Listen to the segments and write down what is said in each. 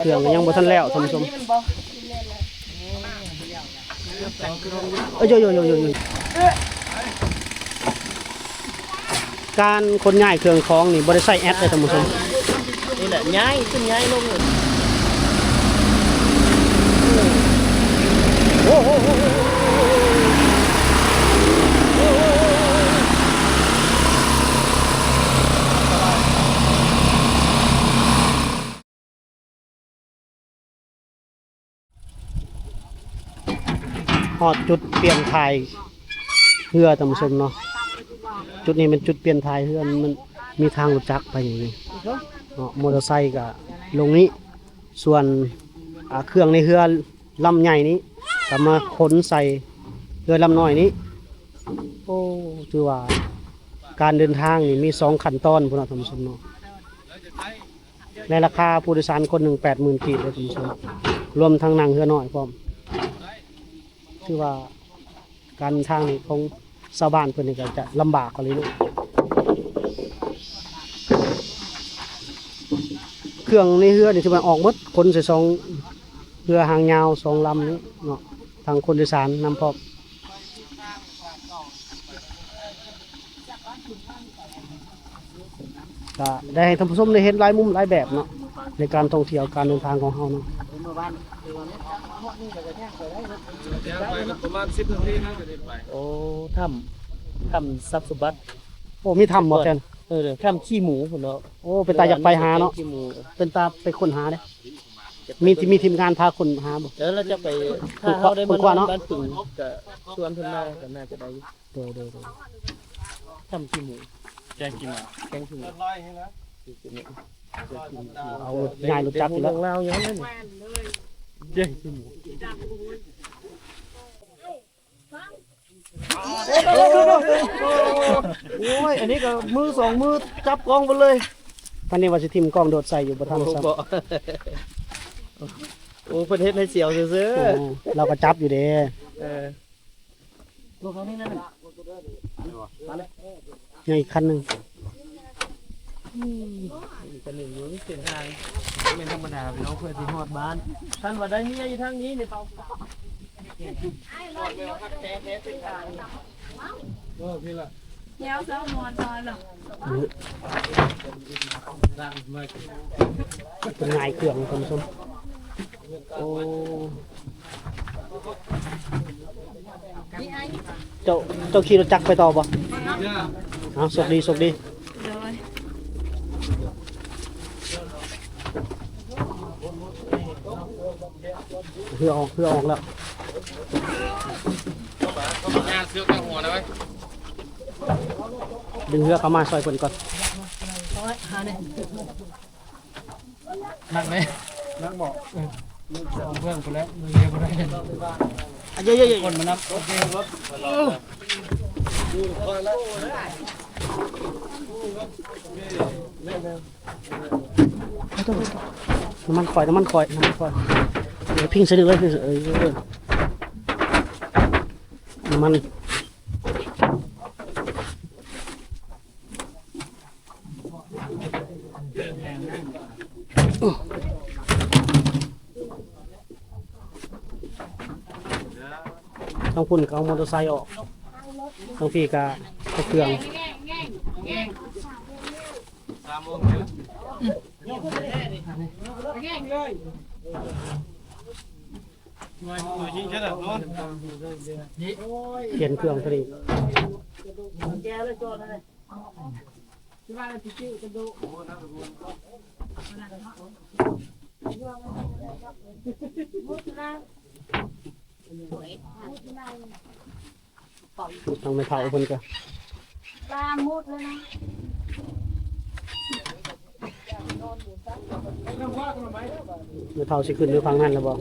ເຄື່ອງຍັງບໍ່ທັນແລ້ວທ່ານຜູ້ຊົມ. ໂອ້ຍໂອ້ຍໂອ້ຍໂອ້ຍໂອ້ຍ ການຂົນຍ້າຍເຄື່ອງຂອງນີ້ບໍ່ໄດ້ໃຊ້ແອັດເດ້ທ່ານຜູ້ຊົມ. ນີ້ແຫຼະ ຍ້າຍຂຶ້ນຍ້າຍລົງ. ໂອ້ໂຫ. ຮອດຈຸດປ່ຽນຖ່າຍເຮືອທ່ານຜູ້ຊົມເນາະ. ຈຸດນີ້ແມ່ນຈຸດປ່ຽນຖ່າຍເຮືອ ມັນມີທາງລົດຈັກໄປນີ້ເນາະ. ມໍເຕີໄຊກະລົງນີ້ ສ່ວນ ອ່າ ເຄື່ອງໃນເຮືອລຳໃຫຍ່ນີ້ກະມາຂົນໃສ່ເຮືອລຳນ້ອຍນີ້. ໂອ້ ຖືວ່າການເດີນທາງນີ້ມີສອງຂັ້ນຕອນພຸ້ນເນາະທ່ານຜູ້ຊົມເນາະ. ໃນລາຄາຜູ້ໂດຍສານຄົນໜຶ່ງ ແປດໝື່ນກີບເດ້ທ່ານຜູ້ຊົມ ລວມທັງນັ່ງເຮືອນ້ອຍພ້ອມ. ຖືວ່າການເດີນທາງນີ້ຂອງຊາວບ້ານເພິ່ນນີ້ກໍຈະລຳບາກອີ່ຫຼີເນາະ. ເຄື່ອງໃນເຮືອນີ້ຖືວ່າອອກໝົດ ຂົນໃສ່ສອງເຮືອຫາງຍາວສອງລຳນີ້ເນາະ ທັງຄົນໂດຍສານນຳພ້ອມ. ກະໄດ້ໃຫ້ທ່ານຜູ້ຊົມໄດ້ເຫັນຫຼາຍມຸມຫຼາຍແບບເນາະ ໃນການທ່ອງທ່ຽວການເດີນທາງຂອງເຮົາເນາະ. ຍ່າງໄປກໍປະມານສິບນາທີນະ ກໍໄດ້ໄປ. ໂອ້ ຖ້ຳ ຖ້ຳຊັບສົມບັດ. ໂອ້ ມີຖ້ຳບໍ່ແຊນ? ເອີ ຖ້ຳຂີ້ໝູພຸ້ນເນາະ. ໂອ້ ເປັນຕາຢາກໄປຫາເນາະ ຂີ້ໝູ ເປັນຕາໄປຄົ້ນຫາເດ້. ມີ ມີທີມງານພາຄົ້ນຫາບໍ່? ແລ້ວລາວຈະໄປ ຖ້າເຮົາໄດ້ມານອນບ້ານປຶງກໍຊວນເພິ່ນມາກໍໜ້າຈະໄດ້ຢູ່. ໂດຍ ໂດຍ ໂດຍ. ຖ້ຳຂີ້ໝູ ແກ້ງຂີ້ໝູ ແກ້ງຂີ້ໝູ. ເອົາ ຍ້າຍລົດຈັກອີກແລ້ວ. ເລື່ອງລາວຢູ່ຫັ້ນແຫຼະນີ້ ແກ້ງຂີ້ໝູ. ໂອ້ຍ ອັນນີ້ກໍມືສອງມືຈັບກ້ອງເບິດເລີຍ. ປານນີ້ວ່າຊິຖິ້ມກ້ອງໂດດໃສ່ຢູ່ ບໍ່ທັນຊ້ຳ. ໂອ້ ເພິ່ນເຮັດໃຫ້ສຽວຊື່ໆ. ໂອ້ ລາວກໍຈັບຢູ່ເດ້. ເອີ. ໃຫຍ່ອີກຄັນໜຶ່ງ. ອືມ ອີກຄັນໜຶ່ງຢູ່ເສັ້ນທາງ ບໍ່ແມ່ນທຳມະດາພີ່ນ້ອງ ເພື່ອຊິຮອດບ້ານ. ຄັນວ່າໄດ້ເມຍຢູ່ທາງນີ້ນີ້ ເອີ ພີ່ລະ. ແນວເຊົານອນນອນລະ ເປັນງ່າຍເຄື່ອງທ່ານຜູ້ຊົມ. ໂອ້ ເຈົ້າ ເຈົ້າຂີ່ລົດຈັກໄປຕໍ່ບໍ່? ເອົາ ໂຊກດີ ໂຊກດີ. ໂດຍ. ເຮືອອອກ ເຮືອອອກແລ້ວ. ດຶງເຮືອເຂົ້າມາຊ່ອຍເພິ່ນກ່ອນ. ໜັກເດ້. ໜັກບໍ່? ເອີ ສອງເບື້ອງພຸ້ນແຫຼະ ເຮືອບໍ່ໄດ້. ອາ ເຢີໆໆ ຄົນມານຳ. ໂອເຄ. ນ້ຳມັນຂ້ອຍ ນ້ຳມັນຂ້ອຍ ນ້ຳມັນຂ້ອຍ. ເອີ ພິງໃສ່ນີ້ເລີຍ ເອີ ນ້ຳມັນ. ທາງພຸ້ນກໍເອົາມໍເຕີໄຊອອກ ທາງພີ້ກໍເອົາເຄື່ອງ. ປ່ຽນເຄື່ອງໂຕນີ້. ທາງແມ່ເຖົ້າເພິ່ນກະ ປາໝົດແລ້ວນະ. ແມ່ເຖົ້າຊິຂຶ້ນໄປຝັ່ງນັ້ນແລ້ວບໍ່?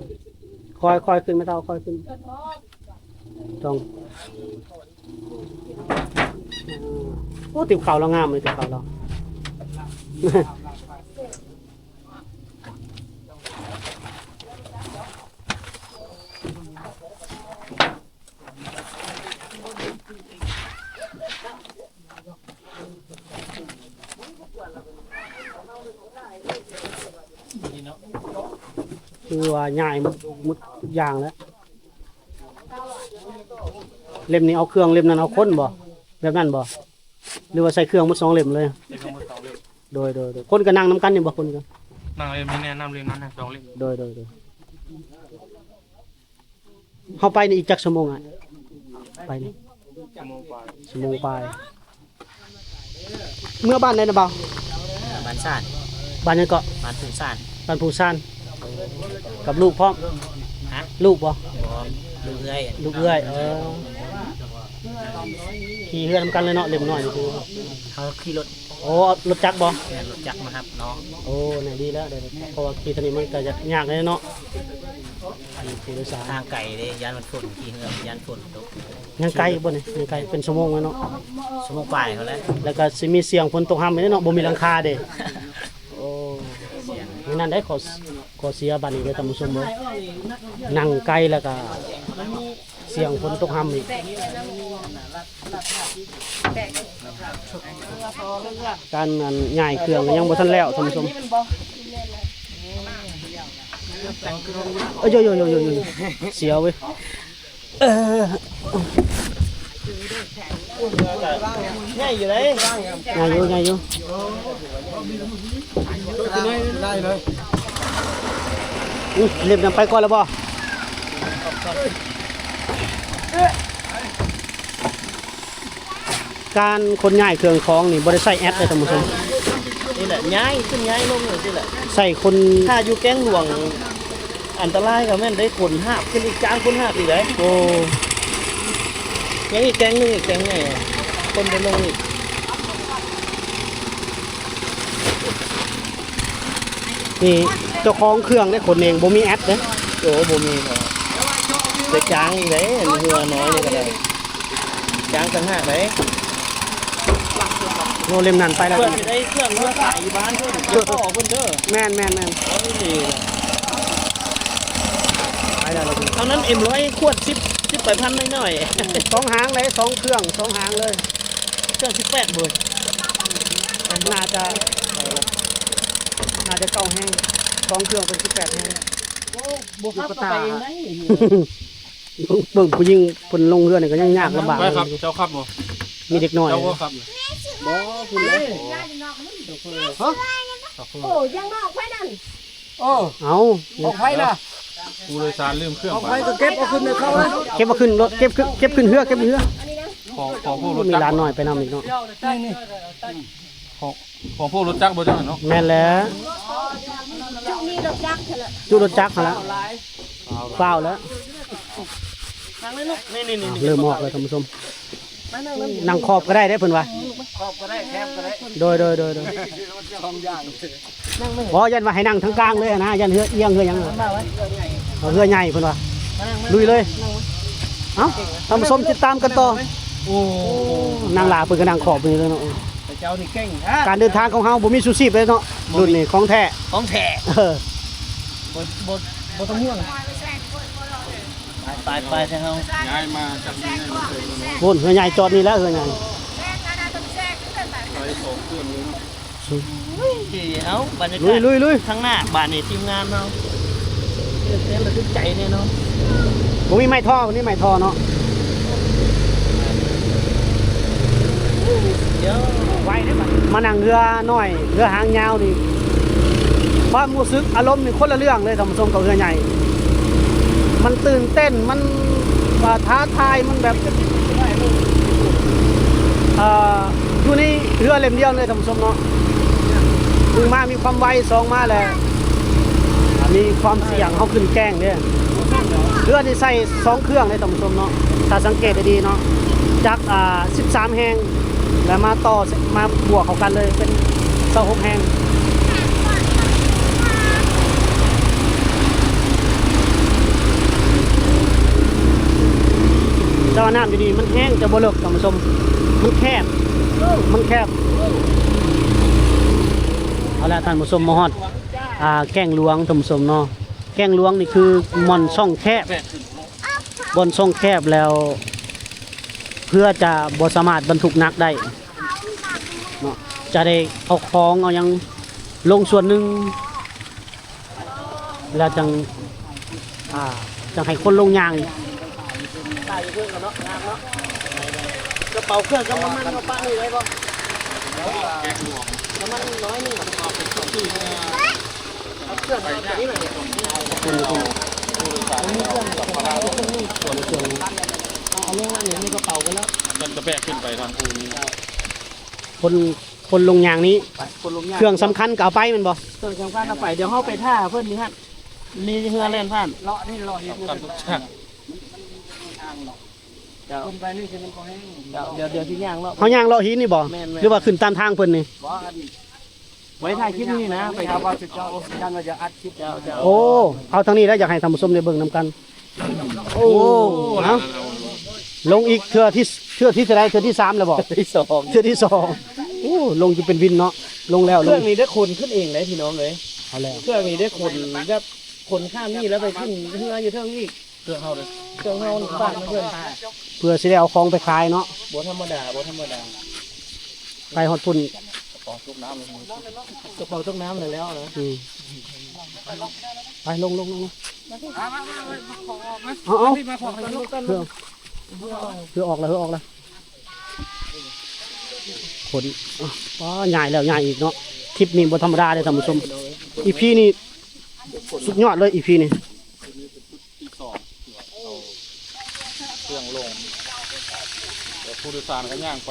ຄ່ອຍ ຄ່ອຍຂຶ້ນແມ່ເຖົ້າ ຄ່ອຍຂຶ້ນ. ຕ້ອງ ໂອ້ ຕິບເຂົ້າລາວງາມເລີຍ ຕິບເຂົ້າລາວ. ນີ້ເນາະ. ຄືວ່າຍ້າຍໝົດ ໝົດທຸກຢ່າງແລ້ວ. ເຫຼັ້ມນີ້ເອົາເຄື່ອງ ເຫຼັ້ມນັ້ນເອົາຄົນບໍ່? ແບບນັ້ນບໍ່? ຫຼືວ່າໃສ່ເຄື່ອງໝົດສອງເຫຼັ້ມເລີຍ? ໃສ່ເຄື່ອງໝົດສອງເຫຼັ້ມ. ໂດຍ ໂດຍ ໂດຍ. ຄົນກໍນັ່ງນຳກັນນີ້ບໍ່? ຄົນກໍນັ່ງເຫຼັ້ມນີ້ແນ່ ນຳເຫຼັ້ມນັ້ນແນ່ສອງເຫຼັ້ມ. ໂດຍ ໂດຍ ໂດຍ. ເຮົາໄປນີ້ອີກຈັກຊົ່ວໂມງອ້າຍ? ໄປນີ້ ຊົ່ວໂມງປາຍ ຊົ່ວໂມງປາຍ. ເມືອບ້ານໃດນະບ່າວ? ບ້ານຊານ. ບ້ານຫຍັງເກາະ? ບ້ານພູຊານ. ບ້ານພູຊານ. ກັບລູກພ້ອມ? ຮະ? ລູກບໍ່? ບໍ່ ລູກເອື້ອຍ. ລູກເອື້ອຍ. ເອີ ຂີ່ເຮືອນຳກັນເລີຍເນາະ ເຫຼັ້ມນ້ອຍນີ້ຄື. ເຮົາຂີ່ລົດ. ໂອ້ ລົດຈັກບໍ່? ແມ່ນ ລົດຈັກມາຮັບນ້ອງ. ໂອ້ ແນວດີແລ້ວ ເພາະວ່າຂີ່ທາງນີ້ມັນກໍຍາກແດ່ເນາະ ຜູ້ໂດຍສານ. ທາງໄກເດ້ ຢ້ານມັນຝົນ ຂີ່ເຮືອຢ້ານຝົນຕົກ. ຍັງໄກຢູ່ບໍ່ນີ້? ຍັງໄກ ເປັນຊົ່ວໂມງແລ້ວເນາະ. ຊົ່ວໂມງປາຍພຸ້ນແຫຼະ. ແລ້ວກໍຊິມີສຽງຝົນຕົກຮຳອີກເນາະ ບໍ່ມີຫຼັງຄາເດ້. ໂອ້ ສຽງ ນີ້ນັ້ນໄດ໋ ຂໍ້ ຂໍ້ເສຍບາດນີ້ເດີທ່ານຜູ້ຊົມເດີ ນັ່ງໄກ ແລ້ວກໍ ສຽງຝົນຕົກຮຳອີກ. ການ ອັນ ຍ້າຍເຄື່ອງກໍຍັງບໍ່ທັນແລ້ວທ່ານຜູ້ຊົມ. ເອີ ໂຢໆໆໆ ເສຍເວີຍ. ເອີ ໃຫຍ່ຢູ່ເດ້ ໃຫຍ່ຢູ່ ໃຫຍ່ຢູ່. ອື ເຫຼັ້ມນັ້ນໄປກ່ອນແລ້ວບໍ່? ການຂົນຍ້າຍເຄື່ອງຂອງນີ້ບໍ່ໄດ້ໃຊ້ແອັດເດ້ທ່ານຜູ້ຊົມ. ນີ້ແຫຼະ ຍ້າຍຂຶ້ນຍ້າຍລົງຈັ່ງຊີ້ແຫຼະ. ໃຊ້ຄົນ ຖ້າຢູ່ແກ້ງຫຼວງ ອັນຕະລາຍກໍແມ່ນໄດ້ຂົນຫາບຂຶ້ນອີກ ຈ້າງຄົນຫາບອີກເດ້. ໂອ້ ຍັງອີກແກ້ງໜຶ່ງ ອີກແກ້ງໃຫຍ່ ຄົນໄດ້ລົງອີກ. ນີ້ເຈົ້າຂອງເຄື່ອງໄດ້ຂົນເອງ ບໍ່ມີແອັດເດ້. ໂອ້ ບໍ່ມີເນາະ ໄດ້ຈ້າງອີກເດ້ ເຮືອນ້ອຍນີ້ກໍໄດ້ ຈ້າງຕ່າງຫາກເດ້. ໂອ້ ເຫຼັ້ມນັ້ນໄປແລ້ວ. ເພື່ອຊິໄດ້ເຄື່ອງເມືອຂາຍຢູ່ບ້ານເພິ່ນ ຢ່າຂໍເພິ່ນເດີ. ແມ່ນໆໆ ເອີ ດີ. ໄປແລ້ວ ເທົ່ານັ້ນ ເອັມຮ້ອຍ ຂວດ ສິບ ສິບປາຍພັນໜ້ອຍໆ. ສອງຫາງເດ້ ສອງເຄື່ອງ ສອງຫາງເລີຍ. ເຄື່ອງສິບແປດເວີຍ ໜ້າຈະ ໜ້າຈະເກົ່າແຮງ ສອງເຄື່ອງເປັນສິບແປດແຮງ. ໂອ້ ບໍ່ຂັບກໍໄປເອງໄດ້. ເບິ່ງ ເບິ່ງຜູ້ຍິງເພິ່ນລົງເຮືອນີ້ກໍຍັງຍາກລຳບາກ. ໄປຂັບ ເຈົ້າຂັບບໍ່? ມີເດັກນ້ອຍ ເຈົ້າບໍ່ຂັບ. ບໍ່ ພຸ້ນເດ້. ຮະ? ໂອ້ ຍັງນອກໄປນັ້ນ. ເອີ ເອົາ ຂອງໃຜນະ? ຜູ້ໂດຍສານລືມເຄື່ອງ ຂອງໃຜກໍເກັບເອົາຂຶ້ນເຂົາ ເກັບເອົາຂຶ້ນລົດ ເກັບຂຶ້ນ ເກັບຂຶ້ນເຮືອ ເກັບເຮືອ. ຂອງ ຂອງພວກລົດຈັກ ມີຫຼານນ້ອຍໄປນຳອີກເນາະ. ນີ້ ນີ້ ຂອງ ຂອງພວກລົດຈັກບໍ່ເຈົ້າເນາະ? ແມ່ນແຫຼະ ຈຸມີລົດຈັກຫັ້ນແຫຼະ ຈຸລົດຈັກຫັ້ນລະ. ຟ້າວແລ້ວ ນັ່ງເລີຍລູກ ນີ້ໆໆ ເລີ່ມອອກແລ້ວທ່ານຜູ້ຊົມ. ນັ່ງຂອບກໍໄດ້ເດ້ເພິ່ນວ່າ ຂອບກໍໄດ້ ແຄບກໍໄດ້. ໂດຍ ໂດຍ ໂດຍ ໂດຍ ສອງຢ່າງ. ບໍ່ ຢ້ານວ່າໃຫ້ນັ່ງທາງກາງເລີຍນະ ຢ້ານເຮືອອຽງເຮືອຫຍັງ. ເອົາເຮືອໃຫຍ່ເພິ່ນວ່າ ລຸຍເລີຍ. ເອົ້າ ທ່ານຜູ້ຊົມຕິດຕາມກັນຕໍ່. ໂອ້ ນາງຫຼ້າເພິ່ນກໍນັ່ງຂອບນີ້ເລີຍເນາະ. ເຈົ້ານີ້ເກັ່ງ ການເດີນທາງຂອງເຮົາບໍ່ມີຊູຊີບເລີຍເນາະ ລຸ້ນນີ້ຂອງແທ້ ຂອງແທ້. ເອີ ບໍ່ ບໍ່ ບໍ່ຕ້ອງຫ່ວງ. ໄປ ໄປ ໄປ ທາງເຮົາ ຍ້າຍມາຈາກນີ້ ໂອ້ ເຮືອໃຫຍ່ຈອດນີ້ແລ້ວ ເຮືອໃຫຍ່. ເອົ້າ ບັນຍາກາດ ລຸຍໆໆ ທາງໜ້າບາດນີ້ທີມງານເຮົາ ຕື່ນເຕັ້ນລະທຶກໃຈແນ່ນອນ. ບໍ່ມີໄມ້ທໍ່ ບໍ່ມີໄມ້ທໍ່ເນາະ. ໄວເດ້ບັດ ມານັ່ງເຮືອນ້ອຍ ເຮືອຫາງຍາວນີ້ ຄວາມຮູ້ສຶກອາລົມນີ້ຄົນລະເລື່ອງເລີຍທ່ານຜູ້ຊົມ ກັບເຮືອໃຫຍ່. ມັນຕື່ນເຕັ້ນ ມັນ ອ່າ ທ້າທາຍ ມັນແບບ ເອີ ຢູ່ໃນເຮືອເຫຼັ້ມດຽວເລີຍທ່ານຜູ້ຊົມເນາະ. ໜຶ່ງມາມີຄວາມໄວ ສອງມາແລ້ວ ອ່າ ມີຄວາມສ່ຽງ ເຮົາຂຶ້ນແກ້ງເດ້. ເຮືອນີ້ໃສ່ສອງເຄື່ອງເດ້ທ່ານຜູ້ຊົມເນາະ ຖ້າສັງເກດດີໆເນາະ ຈັກ ອ່າ ສິບສາມແຮງ ແລ້ວມາຕໍ່ ມາບວກເຂົ້າກັນເລີຍເປັນຊາວຫົກແຮງ. ແຕ່ວ່ານ້ຳຢູ່ນີ້ມັນແຮງ ຈະບໍ່ເລິກທ່ານຜູ້ຊົມ ມັນແຄບ ມັນແຄບ. ເອົາລະທ່ານຜູ້ຊົມ ມາຮອດ ອ່າ ແກ້ງຫຼວງທ່ານຜູ້ຊົມເນາະ. ແກ້ງຫຼວງນີ້ຄືບ່ອນຊ່ອງແຄບ ບ່ອນຊ່ອງແຄບແລ້ວ ເຮືອຈະບໍ່ສາມາດບັນທຸກໜັກໄດ້ເນາະ ຈະໄດ້ເອົາຂອງເອົາຫຍັງລົງສ່ວນໜຶ່ງ. ແລ້ວຈັ່ງ ອ່າ ຈັ່ງໃຫ້ຄົນລົງຍ່າງອີກ. ຕາຍຢູ່ເທິງກັນເນາະ ຍ່າງເນາະ. ກະເປົາເຄື່ອງກັບນ້ຳມັນເອົາປະນີ້ໄດ້ບໍ່? ນ້ຳມັນນ້ອຍໜຶ່ງ ເອົາເຄື່ອງເອົາຕົວນີ້ແຫຼະ. ເອົາລົງອັນນີ້ໃນກະເປົາໄປແລ້ວ ມັນກະແບກຂຶ້ນໄປທາງພູນີ້. ຄົນ ຄົນລົງຍ່າງນີ້ ຄົນລົງຍ່າງ ເຄື່ອງສຳຄັນກໍເອົາໄປແມ່ນບໍ່? ເຄື່ອງສຳຄັນເອົາໄປ ດຽວເຮົາໄປຖ້າເພິ່ນຢູ່ຫັ້ນ ມີເຮືອແລ່ນຜ່ານ ເລາະນີ້ເລາະເຫັນ ສຳຄັນທຸກຢ່າງ. ເຈົ້າ ເພິ່ນໄປນີ້ຄືມັນບໍ່ແຮງ ເຈົ້າ ດຽວ ດຽວຊິຍ່າງເລາະ ເຮົາຍ່າງເລາະຫີນນີ້ບໍ່? ແມ່ນໆ ຫຼືວ່າຂຶ້ນຕາມທາງເພິ່ນນີ້? ບໍ່ ອັນ ໄວ້ຖ່າຍຄລິບນີ້ນະ ໄປ ເຈົ້າ ເຈົ້າ ຢ້ານວ່າຈະອັດຄລິບ ເຈົ້າ ເຈົ້າ. ໂອ້ ເອົາທາງນີ້ແຫຼະ ຢາກໃຫ້ທ່ານຜູ້ຊົມໄດ້ເບິ່ງນຳກັນ. ໂອ້ ເອົາ ລົງອີກເທື່ອທີ ເທື່ອທີເທົ່າໃດ? ເທື່ອທີສາມແລ້ວບໍ່? ທີສອງ ເທື່ອທີສອງ. ໂອ້ ລົງຈະເປັນວິນເນາະ ລົງແລ້ວ ເຄື່ອງນີ້ໄດ້ຂົນຂຶ້ນເອງເດ້ພີ່ນ້ອງເອີຍ. ເອົາແລ້ວ ເຄື່ອງນີ້ໄດ້ຂົນແບບຂົນຂ້າມນີ້ແລ້ວໄປຂຶ້ນເຮືອຢູ່ເທິງອີກ. ເຄື່ອງເຮົາເດ້ ເຄື່ອງເຮົາຝາກນຳເພິ່ນ ເພື່ອຊິໄດ້ເອົາຂອງໄປຂາຍເນາະ. ບໍ່ທຳມະດາ ບໍ່ທຳມະດາ. ໄປຮອດພຸ້ນ ກະເປົາຕົກນ້ຳ ກະເປົາຕົກນ້ຳແລ້ວນະ. ອືມ ໄປ ລົງ ລົງ ລົງ ເອົາ ເອົາ ເຄື່ອງ ເຮືອອອກແລ້ວ ເຮືອອອກແລ້ວ. ຂົນ ປ້າ ຍ້າຍແລ້ວຍ້າຍອີກເນາະ. ທຣິບນີ້ບໍ່ທຳມະດາເດ້ທ່ານຜູ້ຊົມ ອີພີນີ້ສຸດຍອດເລີຍ ອີພີນີ້. ທີສອງ ເອົາເຄື່ອງລົງ ແລ້ວຜູ້ໂດຍສານກໍຍ່າງໄປ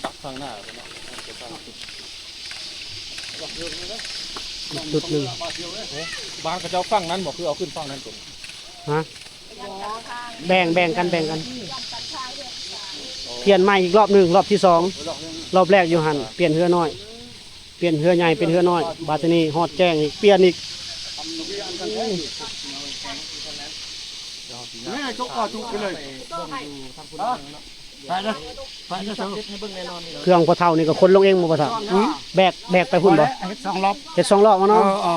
ກັບທາງໜ້າເນາະ. ຈຸດໜຶ່ງ ໂອ້ ບ້ານເຂົາເຈົ້າຝັ່ງນັ້ນບໍ່? ຄືເອົາຂຶ້ນຝັ່ງນັ້ນຕົວນີ້ ຮະ? ແບ່ງ ແບ່ງກັນ ແບ່ງກັນ ປ່ຽນໃໝ່ອີກລອບໜຶ່ງ ລອບທີສອງ. ລອບແລກຢູ່ຫັ້ນ ປ່ຽນເຮືອນ້ອຍ ປ່ຽນເຮືອໃຫຍ່ເປັນເຮືອນ້ອຍ. ບາດທີນີ້ຮອດແຈ້ງອີກ ປ່ຽນອີກ. ແມ່ ຈົກເອົາທຸກໄປເລີຍ ໄປເດີ ໄປເດີ. ເຄື່ອງພໍ່ເຖົ້ານີ້ກໍຂົນລົງເອງບໍ່ພໍ່ເຖົ້າ? ອືມ ແບກ ແບກໄປພຸ້ນບໍ່? ເຮັດສອງລອບ ເຮັດສອງລອບເນາະ. ເອີ ເອີ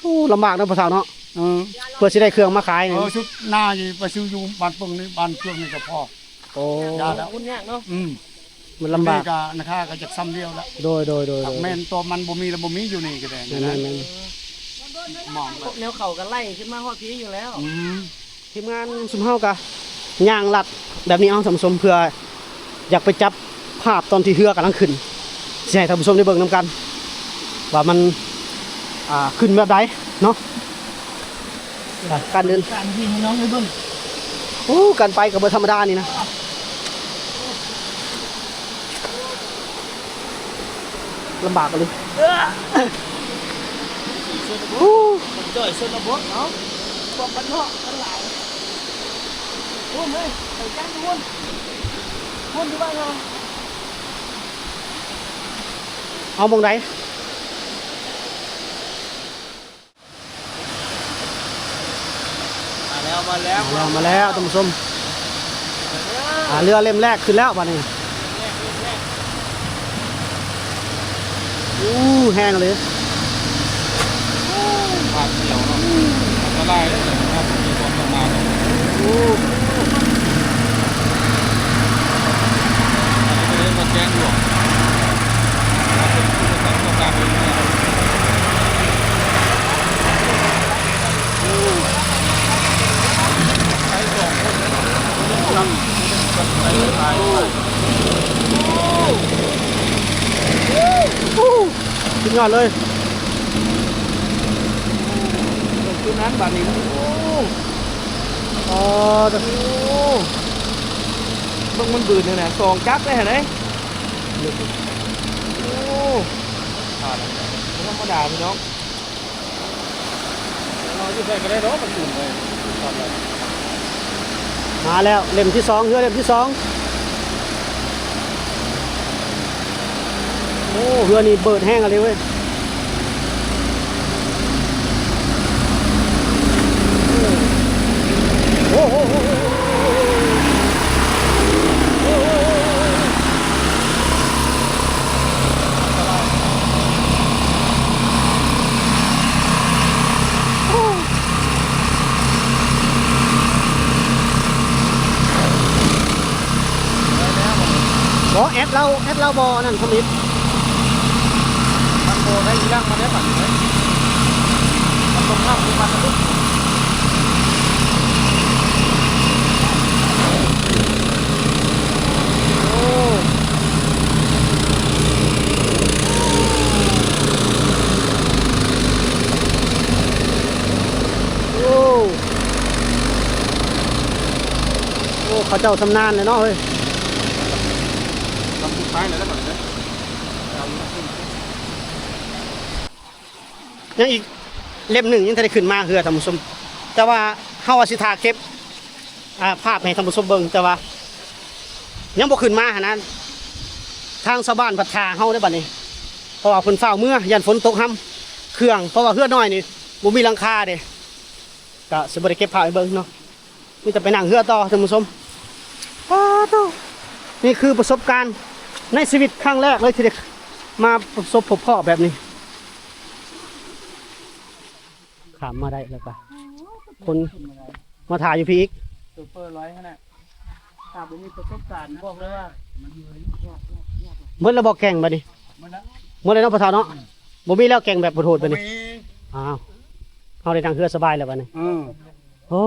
ໂອ້ ລຳບາກເນາະພໍ່ເຖົ້າເນາະ. ອືມ ເພື່ອຊິໄດ້ເຄື່ອງມາຂາຍນີ້ ເອີ ຊຸດໜ້າຢູ່ ໄປຊື້ຢູ່ບ້ານເປິງນີ້ ບ້ານເຄື່ອງນີ້ກໍພໍ. ໂອ້ ຢ້ານແລ້ວ ຫຍຸ້ງຍາກເນາະ. ອືມ ມັນລຳບາກ ນີ້ກໍນາຄາກໍຈັກຊ່ຳດຽວລະ. ໂດຍ ໂດຍ ໂດຍ ແມ່ນຕົວມັນບໍ່ມີລະບໍ່ມີຢູ່ນີ້ກໍໄດ້. ແມ່ນໆ ມອງແລ້ວ ແນວເຂົາກໍໄລ່ຂຶ້ນມາຮອດພີ້ຢູ່ແລ້ວ. ອືມ ທີມງານຊຸມເຮົາກະຍ່າງລັດແບບນີ້ ເອົາທ່ານຜູ້ຊົມ ເພື່ອຢາກໄປຈັບພາບຕອນທີ່ເຮືອກຳລັງຂຶ້ນ ຊິໃຫ້ທ່ານຜູ້ຊົມໄດ້ເບິ່ງນຳກັນວ່າມັນ ອ່າ ຂຶ້ນແບບໃດເນາະ. ການເດີນ ການທີ່ໃຫ້ນ້ອງໄດ້ເບິ່ງ ໂອ້ ການໄປກໍບໍ່ທຳມະດານີ້ນະ. ລຳບາກອີ່ຫຼີ ໂອ້ ມັນຈ່ອຍຊົນນະບົດເນາະ ພວກບ້ານນອກທັງຫຼາຍ. ໂອ້ຍ ໄປຈ້າງທຸກຄົນ ຄົນຢູ່ບ້ານເຮົາ ເອົາໝ່ອງໃດ? ມາແລ້ວ ມາແລ້ວ ມາແລ້ວ ມາແລ້ວທ່ານຜູ້ຊົມ. ອ່າ ເຮືອເຫຼັ້ມແລກຂຶ້ນແລ້ວບາດນີ້. ໂອ້ ແຮງເລີຍ ບາດດຽວເນາະ ອັນຕະລາຍເດ້ ໂອ້ ອັນນີ້ເຂົາເອີ້ນວ່າແກງຫຼວງ. ສຸດຍອດເລີຍ ຄືນັ້ນບາດນີ້. ໂອ້ ອໍ ໂອ້ ເບິ່ງມັນບືນແນວໃດ ສອງຈັກໄດ້ຫັ້ນເດ້. ໂອ້ ບໍ່ທຳມະດາພີ່ນ້ອງ. ເຮົາຢູ່ໃສກໍໄດ້ດອກ ມັນສູງໄປ. ມາແລ້ວ ເຫຼັ້ມທີສອງ ເຮືອເຫຼັ້ມທີສອງ. ໂອ້ ເຮືອນີ້ເບີດແຮງອີ່ຫຼີເວີຍ. ໂອ້ ໂອ້ ໂອ້ ໂອ້ ໂອ້ ໂອ້ ໂອ້ ໂອ້ ບໍ່ ແອັດລາວ ແອັດລາວບໍ່ ອັນນັ້ນທຳອິດ ມັນບໍ່ໄດ້ອີ່ຫຍັງມາໄດ້ບັດນີ້ເດ້. ມັນ ເຂົາເຈົ້າຊຳນານແລ້ວເນາະເຮີ້ຍ. ລຳສຸດທ້າຍແລ້ວ ແລ້ວກໍເລີຍ ຍັງອີກເຫຼັ້ມໜຶ່ງຍັງທັນໄດ້ຂຶ້ນມາເຮືອທ່ານຜູ້ຊົມ, ແຕ່ວ່າເຮົາວ່າຊິຖ້າເກັບ ອ່າ ພາບໃຫ້ທ່ານຜູ້ຊົມເບິ່ງ ແຕ່ວ່າຍັງບໍ່ຂຶ້ນມາຫັ້ນນະ. ທາງຊາວບ້ານພັດຖ້າເຮົາເດ້ບັດນີ້ ເພາະວ່າເພິ່ນຟ້າວເມືອ ຢ້ານຝົນຕົກຮຳເຄື່ອງ ເພາະວ່າເຮືອນ້ອຍນີ້ບໍ່ມີຫຼັງຄາເດ້ ກະຊິບໍ່ໄດ້ເກັບພາບໃຫ້ເບິ່ງເນາະ. ມີແຕ່ໄປນັ່ງເຮືອຕໍ່ທ່ານຜູ້ຊົມ. ປາໂທ້ ນີ້ຄືປະສົບການໃນຊີວິດຄັ້ງແລກເລີຍ ທີ່ໄດ້ມາປະສົບພົບພໍ້ແບບນີ້. ຂ້າມມາໄດ້ແລ້ວກະຄົນມາຖ້າຢູ່ພີ້ອີກ. ໂຊເຟີ້ລອຍຫັ້ນນະ ຖ້າບໍ່ມີປະສົບການ ບອກເລີຍວ່າ ເໝິດແລ້ວບໍ່ແກ່ງບັດນີ້? ເໝິດແລ້ວ ເໝິດແລ້ວເນາະພໍ່ເຖົ້າເນາະ. ອືມ ບໍ່ມີແລ້ວແກ່ງແບບໂຫດໆ ບັດນີ້. ບໍ່ມີ. ອ້າວ ເຮົາໄດ້ນັ່ງເຮືອສະບາຍແລ້ວບັດນີ້. ອືມ ໂອ້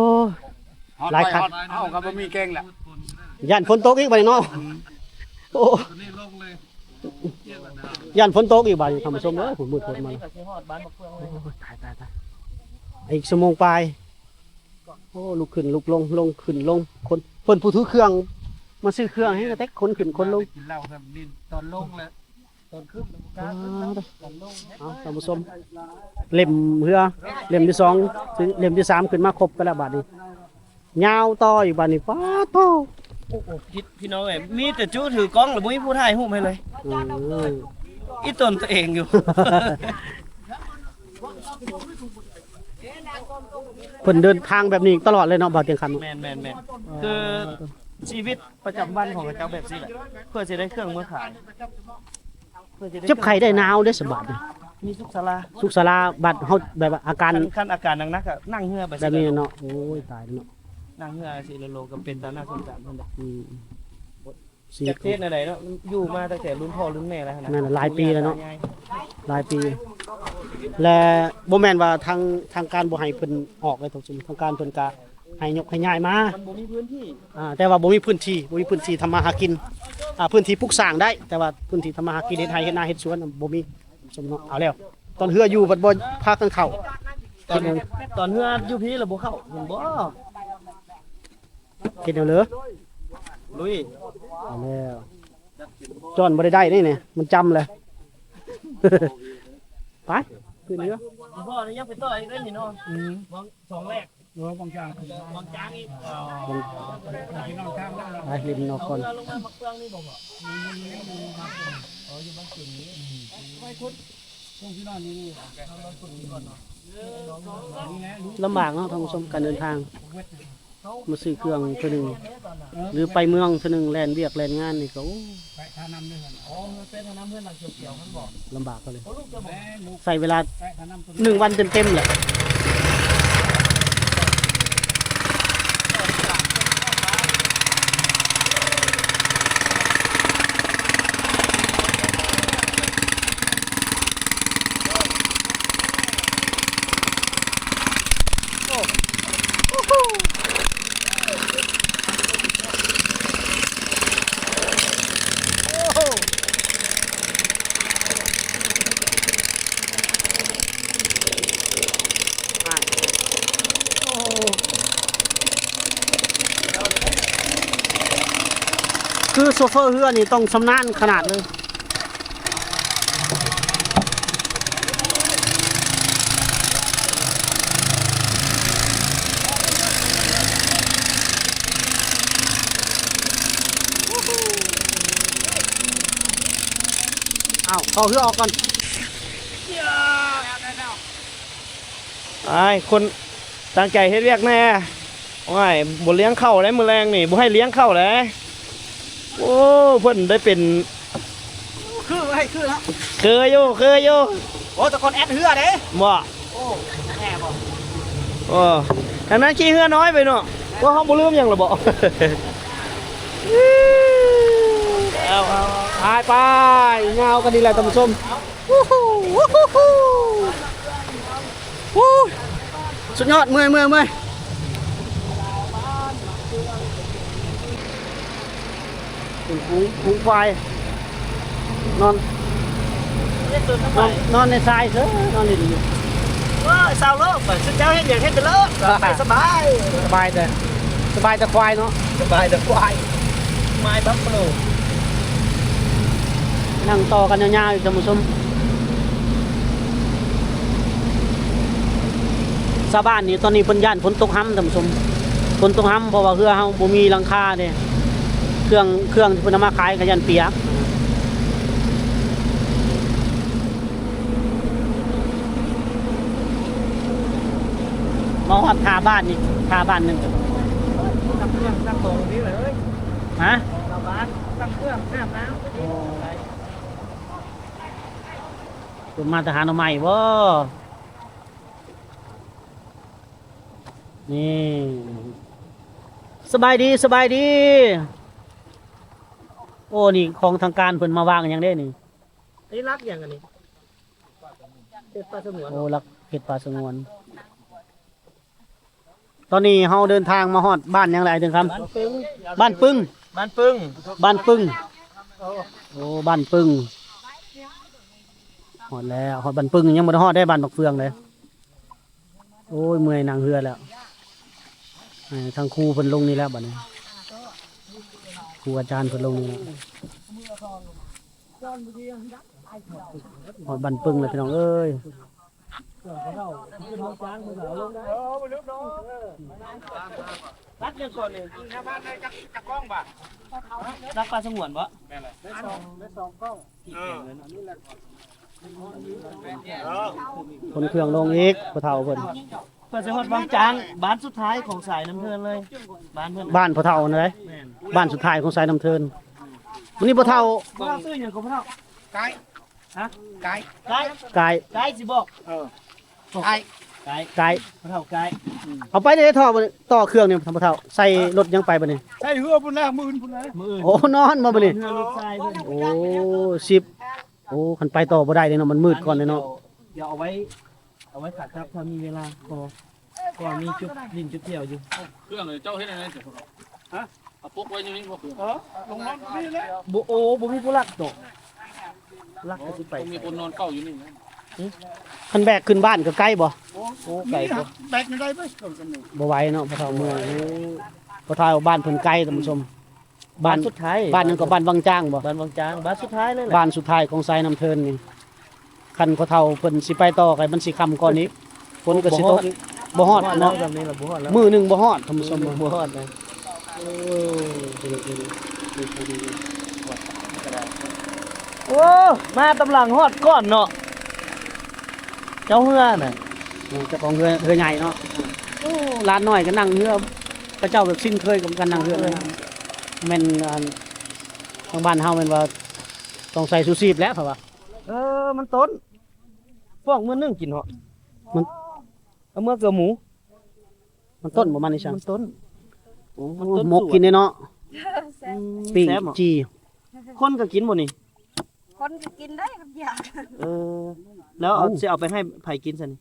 ຮອດ ຫຼາຍຄັນ ເຮົາກໍບໍ່ມີແກ່ງແລ້ວ ຢ້ານຝົນຕົກອີກບັດນີ້ເນາະ. ອືມ ໂອ້ ຢ້ານຝົນຕົກອີກບາດນີ້ທ່ານຜູ້ຊົມເອີຍ. ໂອ້ຍ ມືດໂພດມາແລ້ວ. ໂອ້ຍ ຕາຍໆໆ ອີກຊົ່ວໂມງປາຍ. ໂອ້ ລຸກຂຶ້ນລຸກລົງ ລົງຂຶ້ນລົງ ຄົນ ເພິ່ນຜູ້ຖືເຄື່ອງມາຊື້ເຄື່ອງ ແຮງກະແຕັກ ຄົນຂຶ້ນຄົນລົງ. ກິນເຫຼົ້າແບບນີ້ຕອນລົງແລ້ວ ຕອນຂຶ້ນແລ້ວບໍ່ກ້າຂຶ້ນເນາະ ຕອນລົງ. ເອົາ ທ່ານຜູ້ຊົມ ເຫຼັ້ມເຮືອ ເຫຼັ້ມທີສອງ ເຫຼັ້ມທີສາມ ຂຶ້ນມາຄົບກັນແລ້ວບາດນີ້. ຍາວຕໍ່ອີກບາດນີ້ ປາໂທ້. ໂອ້ໂຫ ພີ່ນ້ອງເອີຍ ມີແຕ່ຈຸຖືກ້ອງ ແລ້ວບໍ່ມີຜູ້ຖ່າຍຮູບໃຫ້ເລີຍ. ອືມ ອີ່ຕົນຕົວເອງຢູ່. ເພິ່ນເດີນທາງແບບນີ້ຕະຫຼອດເລີຍເນາະ ບ່າວຕຽງຄຳ. ແມ່ນໆໆ ຄືຊີວິດປະຈຳວັນຂອງເຂົາເຈົ້າແບບຊີ້ແຫຼະ ເພື່ອຊິໄດ້ເຄື່ອງເມືອຂາຍ. ເຈັບໄຂ້ໄດ້ໜາວເດ້ສະບາດນີ້ ມີສຸກສາລາ ສຸກສາລາ. ບັດເຮົາແບບວ່າອາການ ຄັນ ຄັນອາການໜັກໆ ກະນັ່ງເຮືອໄປ ແບບນີ້ເນາະ. ໂອ້ຍ ຕາຍເນາະ ນັ່ງເຮືອຊິໂລໆ ກະເປັນຕາໜ້າສົງສານເພິ່ນດອກ. ອືມ ຊີວິດ ຈັກເຮັດແນວໃດເນາະ ຢູ່ມາຕັ້ງແຕ່ລຸ້ນພໍ່ລຸ້ນແມ່ແລ້ວຫັ້ນນະ. ແມ່ນ ຫຼາຍປີແລ້ວເນາະ ຫຼາຍປີ ແລະ ບໍ່ແມ່ນວ່າທາງ ທາງການບໍ່ໃຫ້ເພິ່ນອອກເລີຍ ທາງການເພິ່ນກະໃຫ້ຍົກໃຫ້ຍ້າຍມາ. ມັນບໍ່ມີພື້ນທີ່ ອ່າ ແຕ່ວ່າບໍ່ມີພື້ນທີ່ ບໍ່ມີພື້ນທີ່ທຳມາຫາກິນ. ອ່າ ພື້ນທີ່ປຸກສ້າງໄດ້ ແຕ່ວ່າພື້ນທີ່ທຳມາຫາກິນ ເຮັດໄຮ່ເຮັດນາເຮັດສວນບໍ່ມີ. ສົມເນາະ ເອົາແລ້ວ ຕອນເຮືອຢູ່ບັດບໍ່ພາກັນເຂົ້າ. ຕອນ ຕອນເຮືອຢູ່ພີ້ລະບໍ່ເຂົ້າ ເຫັນບໍ່? ເຮັດແນວເລີ ລຸຍ. ເອົາແລ້ວ ຈ້ອນບໍ່ໄດ້ໄດ້ນີ້ ມັນຈຳແລ້ວ. ໄປ ຂຶ້ນເຮືອ. ພໍ່ນີ້ຍັງໄປຕໍ່ອີກເດ້ນີ້ເນາະ. ອືມ ສອງແລກ ເອີ ວັງຈາງ ວັງຈາງອີກ. ໄປ ລິມນອກກ່ອນ. ເຮືອລົງມາໝາກເຟືອງນີ້ບໍ່ພໍ່? ລຳບາກເນາະທ່ານຜູ້ຊົມ ການເດີນທາງ ມາຊື້ເຄື່ອງເທື່ອໜຶ່ງ ຫຼືໄປເມືອງເທື່ອໜຶ່ງ ແລ່ນວຽກແລ່ນງານນີ້ກໍ ໂອ້ ລຳບາກເຂົາເລີຍ. ໃຊ້ເວລາໜຶ່ງວັນເຕັມໆແຫຼະ. ຄືໂຊເຟີເຮືອນີ້ຕ້ອງຊຳນານຂະໜາດເລີຍ. ອ້າວ ເຂົ້າເຮືອອອກກ່ອນ. ອ້າຍ ຄົນຕັ້ງໃຈເຮັດວຽກແດ່. ໂອ້ຍ ບໍ່ລ້ຽງເຂົ້າແລ້ວ ມື້ແລງນີ້ ບໍ່ໃຫ້ລ້ຽງເຂົ້າແລ້ວ. ໂອ້ ເພິ່ນໄດ້ເປັນ ຄືໃຫ້ຄືເນາະ ຄືຢູ່ ຄືຢູ່. ໂອ້ ແຕ່ກ່ອນແອັດເຮືອເດ້. ບໍ່ ໂອ້ ແນ່ບໍ່? ເອີ ອັນນັ້ນຂີ່ເຮືອນ້ອຍໄປເນາະ. ວ່າເຮົາບໍ່ລືມຫຍັງລະບໍ່? ເອົາ ເອົາ ໄປ ໄປ ຍາວກັນດີແຫຼະທ່ານຜູ້ຊົມ. ອູ້ ສຸດຍອດ ເມື່ອຍ ເມື່ອຍ ເມື່ອຍ. ເປັນຝູງ ຝູງຄວາຍ ນອນ ນອນ ນອນໃນຊາຍເຊີຍ ນອນຫຼິ້ນຢູ່. ໂອ້ຍ ຊາວໂລກ ຊຸມເຈົ້າເຮັດຫຍັງເຮັດໄປໂລດ ໄປສະບາຍ ສະບາຍເດີ. ສະບາຍແຕ່ຄວາຍເນາະ ສະບາຍແຕ່ຄວາຍ ມາຍບັບໂຟໂລ ນັ່ງຕໍ່ກັນຍາວໆຢູ່ທ່ານຜູ້ຊົມ. ຊາວບ້ານນີ້ຕອນນີ້ເພິ່ນຢ້ານຝົນຕົກຮຳທ່ານຜູ້ຊົມ ຝົນຕົກຮຳ ເພາະວ່າເຮືອເຮົາບໍ່ມີຫຼັງຄາເດ້ ເຄື່ອງ ເຄື່ອງທີ່ເພິ່ນເອົາມາຂາຍກໍຢ້ານປຽກ. ມາຮອດທ່າບ້ານນີ້ ທ່າບ້ານໜຶ່ງ ຮະ? ຊາວບ້ານ ເຄື່ອງອາບນ້ຳ ເພິ່ນມາແຕ່ຫາໜໍ່ໄມ້ບໍ? ນີ້ ສະບາຍດີ ສະບາຍດີ. ໂອ້ ນີ້ຂອງທາງການເພິ່ນມາວາງຫຍັງເດ້ນີ້? ອັນນີ້ລັກຫຍັງອັນນີ້? ເຂດປ່າສະຫງວນ. ໂອ້ ລັກເຂດປ່າສະຫງວນ. ຕອນນີ້ເຮົາເດີນທາງມາຮອດບ້ານຫຍັງແລ້ວອ້າຍເຖິງຄຳ? ບ້ານປຶງ ບ້ານປຶງ ບ້ານປຶງ ບ້ານປຶງ. ໂອ້ ບ້ານປຶງ ຮອດແລ້ວ ຮອດບ້ານປຶງ ຍັງບໍ່ໄດ້ຮອດເດ້ ບ້ານບັກເຟືອງເດ້. ໂອ້ຍ ເມື່ອຍນັ່ງເຮືອແລ້ວ. ໃຫ້ທາງຄູເພິ່ນລົງນີ້ແລ້ວບັດນີ້ ຄູອາຈານເພິ່ນລົງນີ້ແລ້ວ. ຮອດບ້ານປຶງແລ້ວພີ່ນ້ອງເອີຍ. ລັກຫຍັງກ່ອນນີ້? ລັກປ່າສະຫງວນບໍ? ແມ່ນແຫຼະ ໄດ້ສອງ ໄດ້ສອງກ້ອງ. ເອີ ຂົນເຄື່ອງລົງອີກ ພໍ່ເຖົ້າເພິ່ນ. ເພື່ອຊິຮອດວັງຈາງ ບ້ານສຸດທ້າຍຂອງສາຍນ້ຳເທີນເລີຍ ບ້ານເພິ່ນ ບ້ານພໍ່ເຖົ້ານັ້ນເດ້. ແມ່ນ ບ້ານສຸດທ້າຍຂອງສາຍນ້ຳເທີນ. ມື້ນີ້ພໍ່ເຖົ້າ ພໍ່ເຖົ້າຊື່ຫຍັງກໍພໍ່ເຖົ້າ? ກາຍ ຮະ? ກາຍ ກາຍ ກາຍ ກາຍຊິບອກ. ເອີ ກາຍ ກາຍ ກາຍ ພໍ່ເຖົ້າກາຍ. ອືມ ເອົາໄປໄດ້ທໍ່ ຕໍ່ເຄື່ອງນີ້ພໍ່ເຖົ້າ ໃສ່ລົດຫຍັງໄປບັດນີ້? ໃສ່ເຮືອພຸ້ນແຫຼະ ມື້ອື່ນພຸ້ນແຫຼະ ມື້ອື່ນ. ໂອ້ ນອນບໍ່ບັດນີ້? ເຮືອລົດຊາຍເພິ່ນ. ໂອ້ ສິບ ໂອ້ ຄັນໄປຕໍ່ບໍ່ໄດ້ເດ້ເນາະ ມັນມືດກ່ອນເດ້ເນາະ. ດຽວ ດຽວເອົາໄວ້ ເອົາໄວ້ຂາກັບ ຖ້າມີເວລາພໍ ເພາະວ່າມີຈຸດຫຼິ້ນຈຸດທ່ຽວຢູ່. ເຄື່ອງເຈົ້າເຮັດອັນໃດ? ຮະ? ເອົາປົກໄວ້ຢູ່ນີ້ບໍ່? ເອີ ລົງນອນນີ້ແຫຼະ. ບໍ່ ໂອ້ ບໍ່ມີຜູ້ລັກດອກ ລັກກໍຊິໄປ ຕ້ອງມີຄົນນອນເຝົ້າຢູ່ນີ້ນະ. ຄັນແບກຂຶ້ນບ້ານກໍໄກບໍ່? ໂອ້ ໄກບໍ່? ແບກໄດ້ບໍ່? ບໍ່ໄຫວເນາະ ພໍ່ເຖົ້າເມື່ອຍ. ພໍ່ເຖົ້າ ບ້ານເພິ່ນໄກທ່ານຜູ້ຊົມ. ບ້ານ ບ້ານສຸດທ້າຍ ບ້ານນັ້ນກໍບ້ານວັງຈາງບໍ່? ບ້ານວັງຈາງ ບ້ານສຸດທ້າຍເລີຍແຫຼະ ບ້ານສຸດທ້າຍຂອງສາຍນ້ຳເທີນນີ້. ຄັນພໍ່ເຖົ້າເພິ່ນຊິໄປຕໍ່ ກໍມັນຊິຄ່ຳກ່ອນອີກ ຝົນກໍຊິຕົກ. ບໍ່ຮອດ ບໍ່ຮອດເນາະ ມື້ໜຶ່ງບໍ່ຮອດທ່ານຜູ້ຊົມ ບໍ່ຮອດນະ. ໂອ້ ມາຕຳຫຼັງຮອດກ່ອນເນາະ ເຈົ້າເຮືອນະ. ເຈົ້າຂອງເຮືອ ເຮືອໃຫຍ່ເນາະ. ໂອ້ ຫຼານນ້ອຍກໍນັ່ງເຮືອ ເຂົາເຈົ້າແບບຊິນເຄີຍກັບການນັ່ງເຮືອ. ແມ່ນ ອັນ ທາງບ້ານເຮົາແມ່ນວ່າຕ້ອງໃສ່ຊູຊີບແຫຼະ ເຂົາວ່າ. ເອີ ມັນຕົ້ນ ຟອກມື້ໜຶ່ງກິນເນາະ ມັນ ເອົາເມືອເກືອໝູ. ມັນຕົ້ນບໍ່ ມັນນີ້ຊັ້ນ? ມັນຕົ້ນ. ໂອ້ ມັນຕົ້ນ ໝົກກິນເດ້ເນາະ. ແຊບ ປີ້ງ ແຊບເນາະ ຈີ່. ຄົນກໍກິນບໍ່ນີ້? ຄົນກໍກິນໄດ້ຄັນຢາກ. ເອີ ແລ້ວເອົາ ເອົ້າ ຊິເອົາໄປໃຫ້ໃຜກິນຊັ້ນນີ້?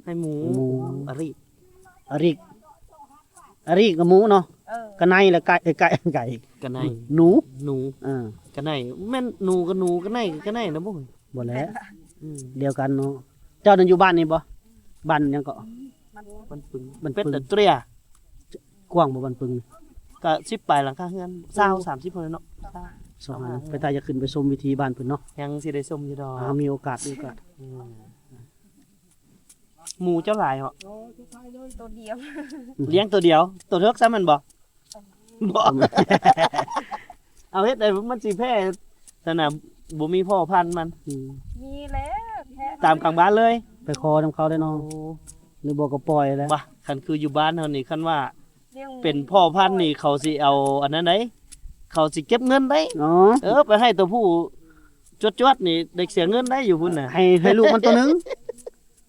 ໃຫ້ໝູ. ໝູ ອາລິ ອາລິກ ອາລິກກັບໝູເນາະ. ເອີ ກະໄນ ແລະ ໄກ່ ເອີ ໄກ່ ໄກ່ ກະໄນ ໜູ ໜູ. ເອີ ກະໄນ ແມ່ນໜູກັບໜູ ກະໄນກັບກະໄນນະບໍ່? ບໍ່ແຫຼະ ອືມ ດຽວກັນເນາະ. ເຈົ້ານັ້ນຢູ່ບ້ານນີ້ບໍ່? ບ້ານຫຍັງເກາະ? ບ້ານປຶງ ບ້ານປຶງ ເປັດຕະເຕຣຍ. ກວ້າງບໍ່ບ້ານປຶງ? ກະສິບປາຍຫຼັງຄາເຮືອນ ຊາວ ສາມສິບພຸ້ນແຫຼະເນາະ. ຊາວ ເປັນຕາຢາກຂຶ້ນໄປຊົມວິຖີບ້ານເພິ່ນເນາະ. ຍັງຊິໄດ້ຊົມຢູ່ດອກ ເຮົາມີໂອກາດ ມີໂອກາດ. ອືມ ໝູເຈົ້າຫຼາຍເຫາະ? ໂຕດຽວ ລ້ຽງໂຕດຽວ. ໂຕເຖິກຊ້ຳແມ່ນບໍ່? ບໍ່ ເອົາເຮັດໃດມັນຊິແພ້ຊັ້ນນະ ບໍ່ມີພໍ່ພັນມັນ. ອືມ ມີແລ້ວ ແພ້ ຕາມກາງບ້ານເລີຍ ໄປຂໍນຳເຂົາໄດ້ເນາະ. ໂອ້ ຫຼືບໍ່ກໍປ່ອຍແລ້ວ. ບາ ຄັນຄືຢູ່ບ້ານເຮົານີ້ ຄັນວ່າ ເປັນພໍ່ພັນນີ້ ເຂົາຊິເອົາອັນນັ້ນໃດ໋ ເຂົາຊິເກັບເງິນໃດ໋. ອໍ ເອີ ໄປໃຫ້ໂຕຜູ້ຈວດໆນີ້ ໄດ້ເສຍເງິນໄດ໋ ຢູ່ພຸ້ນນະ. ໃຫ້ ໃຫ້ລູກມັນໂຕໜຶ່ງ.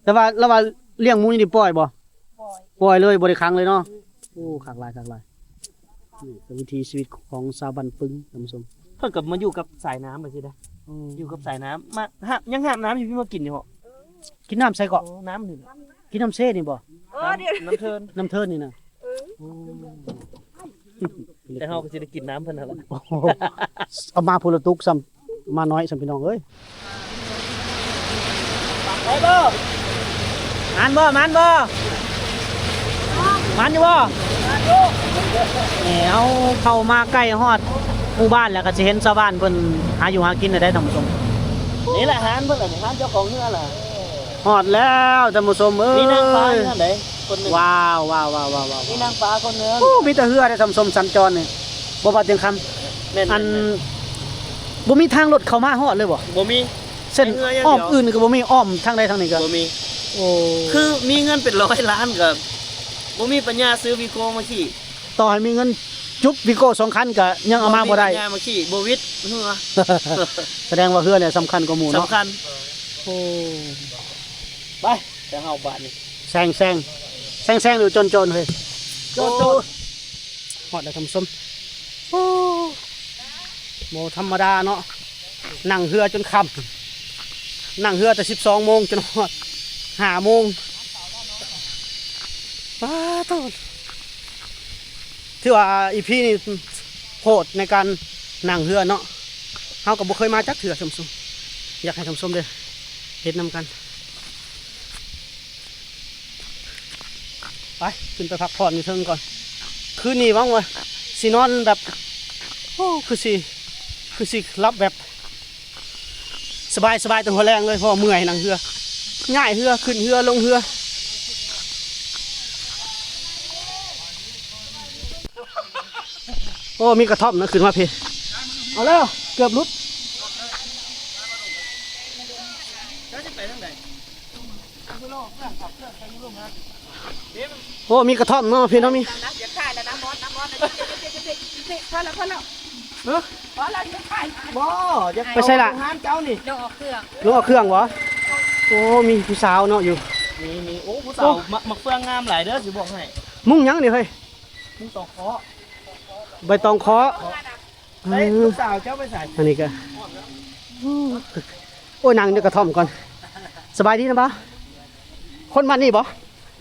ແຕ່ວ່າລາວວ່າລ້ຽງໝູນີ້ປ່ອຍບໍ່? ປ່ອຍ ປ່ອຍເລີຍ ບໍ່ໄດ້ຂັງເລີຍເນາະ. ອືມ ໂອ້ ຄັກຫຼາຍ ຄັກຫຼາຍ. ນີ້ຄືວິຖີຊີວິດຂອງຊາວບ້ານປຶງ ທ່ານຜູ້ຊົມ. ເພິ່ນກໍມາຢູ່ກັບສາຍນ້ຳຈັ່ງຊີ້ນະ. ອືມ ຢູ່ກັບສາຍນ້ຳ ມາຫາບ ຍັງຫາບນ້ຳຢູ່ພີ້ມາກິນຢູ່ເຫາະ. ກິນນ້ຳໃສເກາະ? ໂອ້ ນ້ຳນີ້ ກິນນ້ຳເຊນີ້ບໍ່? ເອີ ນ້ຳ ນ້ຳເທີນ ນ້ຳເທີນນີ້ນະ. ເອີ ໂອ້ ແຕ່ເຮົາກໍຊິໄດ້ກິນນ້ຳເພິ່ນຫັ້ນລະ. ໂອ້ ເອົາມາພຸ້ນລະຕຸກຊ້ຳ ມານ້ອຍຊ້ຳ ພີ່ນ້ອງເອີຍ. ໄດ້ບໍ່? ໝານບໍ່? ໝານບໍ່? ໝານຢູ່ບໍ່? ໝານຢູ່. ນີ້ເຮົາເຂົ້າມາໃກ້ຮອດໝູ່ບ້ານແລ້ວ ກໍຊິເຫັນຊາວບ້ານເພິ່ນຫາຢູ່ຫາກິນແລ້ວເດ້ທ່ານຜູ້ຊົມ. ນີ້ແຫຼະຮ້ານເພິ່ນແຫຼະ ນີ້ຮ້ານເຈົ້າຂອງເຮືອນລະ. ຮອດແລ້ວທ່ານຜູ້ຊົມເອີຍ ມີນາງຟ້າເຮືອນໃດຄົນໜຶ່ງ. ວ້າວ ວ້າວ ວ້າວ ວ້າວ ມີນາງຟ້າຄົນໜຶ່ງ. ໂອ້ ມີແຕ່ເຮືອເດ້ທ່ານຜູ້ຊົມ ສັນຈອນນີ້ ບໍ່ວ່າຕຽງຄຳ. ແມ່ນ ອັນ ແມ່ນ ບໍ່ມີທາງລົດເຂົ້າມາຮອດເລີຍບໍ່? ບໍ່ມີ. ເສັ້ນອ້ອມອື່ນກໍບໍ່ມີ ອ້ອມທາງໃດທາງໜຶ່ງກໍບໍ່ມີ. ໂອ້ ຄືມີເງິນເປັນຮ້ອຍລ້ານກໍບໍ່ມີປັນຍາຊື້ວີໂກ້ມາຂີ່. ຕໍ່ໃຫ້ມີເງິນຈຸບວີໂກ້ສອງຄັນກໍຍັງເອົາມາບໍ່ໄດ້ ບໍ່ມີປັນຍາມາຂີ່ ບໍ່ວິດເຮືອ. ສະແດງວ່າເຮືອນີ້ສຳຄັນກວ່າໝູ່ເນາະ. ສຳຄັນ. ໂອ້ ໄປ ແຕ່ເຮົາບາດນີ້ ແຊງ ແຊງ ແຊງ ແຊງ ຫຼື ໂຈນ ໂຈນ ເຮີ້ຍ ໂຈນ ໂຈນ. ຮອດແລ້ວທ່ານຜູ້ຊົມ. ໂອ້ ບໍ່ທຳມະດາເນາະ ນັ່ງເຮືອຈົນຄ່ຳ ນັ່ງເຮືອແຕ່ສິບສອງໂມງຈົນຮອດຫ້າໂມງ. ປາໂທ້ ຖືວ່າອີພີນີ້ໂຫດໃນການນັ່ງເຮືອເນາະ. ເຮົາກໍບໍ່ເຄີຍມາຈັກເທື່ອທ່ານຜູ້ຊົມ ຢາກໃຫ້ທ່ານຜູ້ຊົມໄດ້ເຫັນນຳກັນ. ໄປ ຂຶ້ນໄປພັກຜ່ອນຢູ່ເທິງກ່ອນ. ຄືນນີ້ຫວັງວ່າຊິນອນແບບ ໂອ້ ຄືຊິ ຄືຊິຫຼັບແບບສະບາຍໆ ແຕ່ຫົວແລງເລີຍ ເພາະວ່າເມື່ອຍນັ່ງເຮືອ ຍ້າຍເຮືອ ຂຶ້ນເຮືອ ລົງເຮືອ. ໂອ້ ມີກະທ່ອມນະ ຂຶ້ນມາພີ້. ເອົາແລ້ວ ເກືອບຫຼຸດ. ໂອ້ ມີກະທ່ອມເນາະ ພີ່ເນາະ ມີ. ໄປໃສລະ? ໂລງອອກເຄື່ອງບໍ່? ໂອ້ ມີຜູ້ສາວເນາະຢູ່. ມີ ມີ. ໂອ້ ຜູ້ສາວ ໂອ້ ໝາກ ໝາກເຟືອງງາມຫຼາຍເດີ ຊິບອກໃຫ້. ມຸງຫຍັງນີ້ເຮີ້ຍ? ມຸງຕອງເຄາະ. ໃບຕອງເຄາະ. ເອີ ລູກສາວເຈົ້າໄປໃສ? ອັນນີ້ກໍ ໂອ້ຍ ນັ່ງຢູ່ກະທ່ອມກ່ອນ. ສະບາຍດີນະບ່າວ? ຄົນບ້ານນີ້ບໍ່?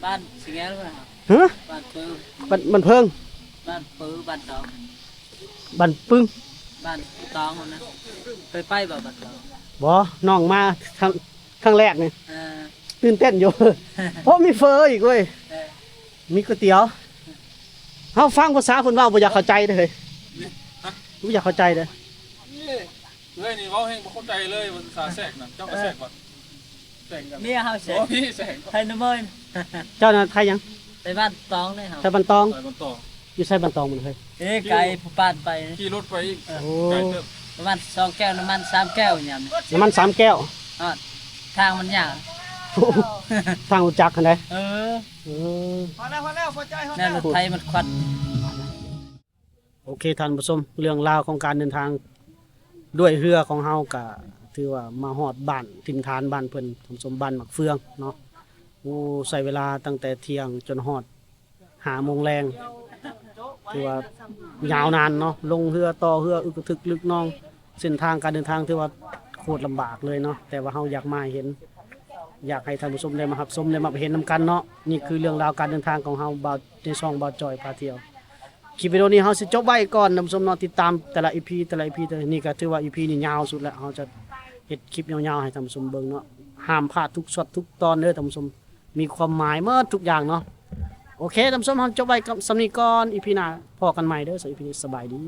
ບ້ານຊິແງວນະ. ຮະ? ບ້ານປຶງ. ບ້ານ ບ້ານເພິງ. ບ້ານປຶງ ບ້ານຕອງ. ບ້ານປຶງ ບ້ານຕອງນະ. ເຄີຍໄປບໍ່ບ້ານຕອງ? ບໍ່ ນ້ອງມາຄັ້ງ ຄັ້ງແລກນີ້. ເອີ ຕື່ນເຕັ້ນຢູ່. ໂອ້ ມີເຝີອີກເວີຍ. ເອີ ມີກ໋ວຍຕຽວ. ເຮົາຟັງພາສາເພິ່ນເວົ້າບໍ່ຢາກເຂົ້າໃຈເດ້. ບໍ່ຢາກເຂົ້າໃຈເດ້. ເອີຍ ນີ້ເວົ້າແຮງບໍ່ເຂົ້າໃຈເລີຍ ພາສາແຊກນະ. ເຈົ້າກໍແຊກບໍ່? ແຊກກັນ. ເມຍເຮົາແຊກ. ໂອ້ ພີ່ແຊກ. ໄທນະເມີຍ. ເຈົ້ານະໄທຫຍັງ? ໄທບ້ານຕອງເດ້ເຮົາ. ໄທບ້ານຕອງ. ໄທບ້ານຕອງ. ຢູ່ໃສບ້ານຕອງມັນເຮີ້ຍ? ເອີ ໄກຜູ້ປານໄປ. ຂີ່ລົດໄປອີກ. ໂອ້ ໄກເຕີບ. ປະມານສອງແກ້ວ ນ້ຳມັນສາມແກ້ວຍາມນີ້. ນ້ຳມັນສາມແກ້ວ. ຮອດ ທາງມັນຍາກ. ໂອ້ ທາງລົດຈັກຫັ້ນໃດ. ເອີ ເອີ ພໍແລ້ວ ພໍແລ້ວ ພໍໃຈ ພໍແລ້ວ. ແມ່ນລົດໄຖມັນຄວັນ. ໂອເຄທ່ານຜູ້ຊົມ ເລື່ອງລາວຂອງການເດີນທາງດ້ວຍເຮືອຂອງເຮົາກະຖືວ່າມາຮອດບ້ານຖິ່ນຖານບ້ານເພິ່ນ ທ່ານຜູ້ຊົມ ບ້ານໝາກເຟືອງເນາະ. ໂອ້ ໃຊ້ເວລາຕັ້ງແຕ່ທ່ຽງຈົນຮອດຫ້າໂມງແລງ ຖືວ່າຍາວນານເນາະ. ລົງເຮືອ ຕໍ່ເຮືອ ອຶກກະທຶກລຶກໜອງ ເສັ້ນທາງການເດີນທາງຖືວ່າໂຄດລຳບາກເລີຍເນາະ ແຕ່ວ່າເຮົາຢາກມາໃຫ້ເຫັນ ຢາກໃຫ້ທ່ານຜູ້ຊົມໄດ້ມາຮັບຊົມ ໄດ້ມາເຫັນນຳກັນເນາະ. ນີ້ຄືເລື່ອງລາວການເດີນທາງຂອງເຮົາ ບ່າວ ໃນຊ່ອງບ່າວຈ່ອຍພາທ່ຽວ. ຄລິບວິດີໂອນີ້ເຮົາຊິຈົບໄວ້ກ່ອນທ່ານຜູ້ຊົມເນາະ. ຕິດຕາມແຕ່ລະອີພີ ແຕ່ລະອີພີເດີ. ນີ້ກໍຖືວ່າອີພີນີ້ຍາວສຸດແລ້ວ ເຮົາຈະເຮັດຄລິບຍາວໆໃຫ້ທ່ານຜູ້ຊົມເບິ່ງເນາະ. ຫ້າມພາດທຸກຊັອດທຸກຕອນເດີທ່ານຜູ້ຊົມ ມີຄວາມໝາຍໝົດທຸກຢ່າງເນາະ. ໂອເຄທ່ານຜູ້ຊົມ ເຮົາຈົບໄວ້ກັບສ່ຳນີ້ກ່ອນ. ອີພີໜ້າພໍ້ກັນໃໝ່ເດີ. ສຳລັບອີພີນີ້ ສະບາຍດີ.